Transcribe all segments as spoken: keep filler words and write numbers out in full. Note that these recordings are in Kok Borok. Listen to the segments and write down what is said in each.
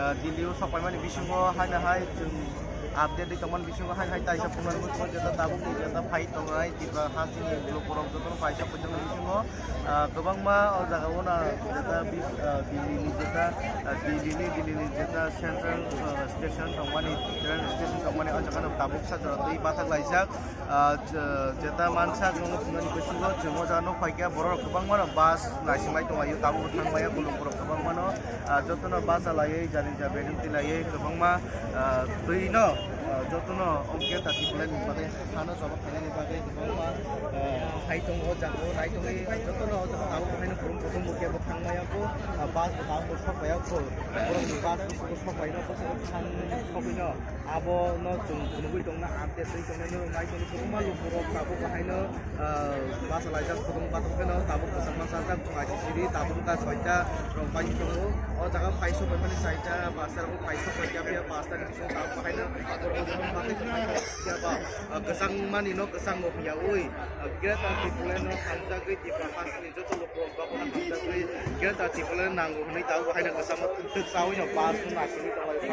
Ah, Delhi o sok paimani bisingo haino hai chwng update ri tongmani bisingo haino hai taisa phunuknani bisingo jeta tabukni jeta phai tongnai Tripura hasteni lokorok jotono paisa poitoknani bisingo, ah, kwbangma o jaga o na jeta bis-, ah, Delhi ni jeta, ah, Delhi ni, Delhi ni jeta central, ah, station tongmani, train station tongmani o jaga no tabuk sa jora twi bathak laijak. Ah, je-, jeta mansak nungwi thumnani bisingo chwng o jaga nukphaikha, borok rok kwbangma no bus naising lai tonglaio, tabuk thang maya, khulum borok kwbangma no, ah, jotono bus alaiwi, jani ja bedung tilaiwi kwbangma, ah, twi no, ah, jotono o gate ati khwlaini bagwi, hano joma khainani bagwi kwbangma, ah, hai tongo, o jaga o nai tongwi, jotono o jaga tabuk khaino khulum kutung bo kebo thang maya kho, ah, bus bo tabuk bo sok paiya kho, borokni bus bo sok paino, bus bo thang sogwi no. Abono chwng phunugwi tongna, update ri tongna norok nai tongwi kwbangma lukurok tabuk bahaino, ah, bachalaijak, kwbang batok pheno tabuk kwchangma chajak, chwng aisisiri tabuk wngkha soita rok bai tongo. O jaga phai sok paimani saita pasta rok phai sok paikha, phiya pasta ni bisingo tabuk bahaino borok rok bathai kwchangma ni no kwchangma phiyawi, ah, Greater Tipraland no hamjagwi Tipra Hasteni joto lukurok babono hamjakgwi Greater Tipraland nango hwnwi tabuk haino kwchangma twk chawi no bus no naisingwi tonglaio.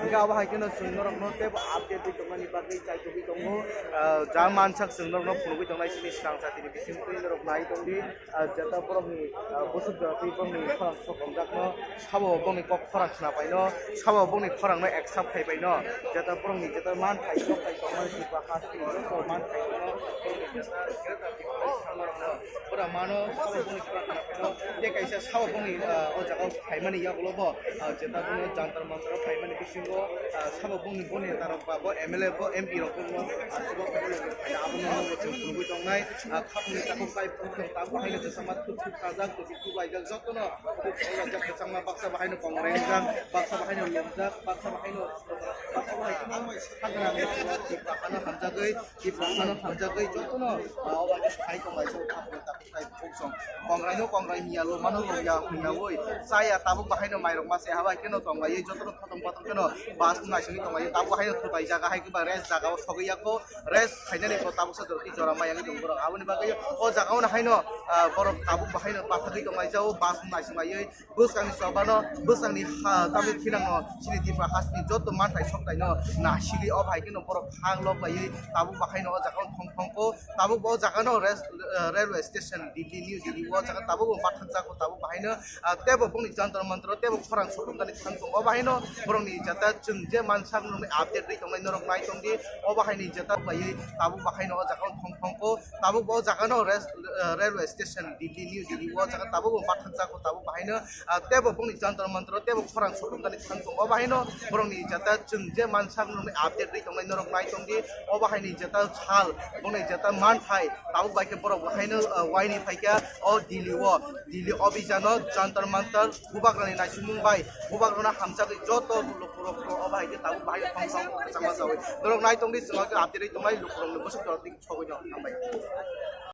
Hingke abo hai kheno chwng norokno teibo update ri tongmani bagwi chaitugwi tongo. Ah, ja mansak chwng norokno phunugwi tongnai chini swrang jatini bisingtwi norok nai tongdi. Ah, jeta borokni, ah, bwswk jora twi borokni khorang sok wngjak no. Sabo bongni kok khorang khna paino, sabo bongni khorang no accept khai paino, jeta borokni jeta man khai sok khai tongmani Tripura hasteni joto man khai no, pura mano sabo bongni khorang khna paino, tei kaisa sabo bongni, ah, o jaga o phaimani yagulo bo, ah, jeta bono Jantar Mantar o phaimani bisingo, ah, sabo bongni boni neta rok ba bo M L A bo M P rok bo, ah, abo no chwng phunugwi tongnai, ah, khapni takhuk bai phunuk tabuk haino kwchangma thuk thuk sajak, thuk thuk laijak jotono. Kwchangma baksa bahaino kongrengjak, baksa bahaino lomjak, baksa bahaino, baksa bahaino hagrano hamjagwi, Tiprasano hamjagwi jotono, ah, obo hai tonglaijak, kongrai no kongrai hinya, lomano lomya hinyawi chaya, tabuk bahaino mairok mase habai kheno tonglaiwi jotono khotong khotong kheno bus naisingwi tonglaio, tabuk haino thutai jaga hai kiba rest jaga o sogwi yakho, rest khainani bo tabuk sa jora maya wngwi tongo borok, aboni bagwi o jaga o haino, ah, borok tabuk bahaino pathagwi tonglaijao bus naising laiwi. Bwskangni chobano, bwskangni ha, tamni thinangno chini Tripura hasteni joto manthai soktaino nasigwi o bai kheno borok khang lok laiwi tabuk bahaino o jaga o thong thong kho. Tabuk bo o jaga no res-, eh, railway station Delhi, New Delhi o jaga tabuk bo mathang jago tabuk bahaino, ah, tebo bongni Jantar Mantar o tebo khorang sokomjani thang tongo. O bahaino borokni jata chwng je mansak nokni update ri tongnai norok nai tongdi. O bahaini jata laiwi tabuk bahaino o jaga o thong thong kho. Tabuk bo o jaga no res-, eh, railway station Delhi, New Delhi o jaga tabuk bo mathang jago tabuk bahaino. Ah, tebo bongni Jantar Mantar o tebo khorang sokomjani thang tongo. O bahaino borokni jata chwng je mansak nokni update ri tongnai norok nai tongdi. O bahaini jata sal, bongni jata manthai tabuk bai khe borok bahaino, ah, waini phaikha o Delhi o, Delhi o bijano Jantar Mantar bubagrani naisingmung bai bubagrano hamjagwi joto lukurok o bahai khe tabuk bahai thong thong kwchangma chawi norok nai tongdi, chwng update ri tongnai lukurokni bwswk jorok sogwi no hambai.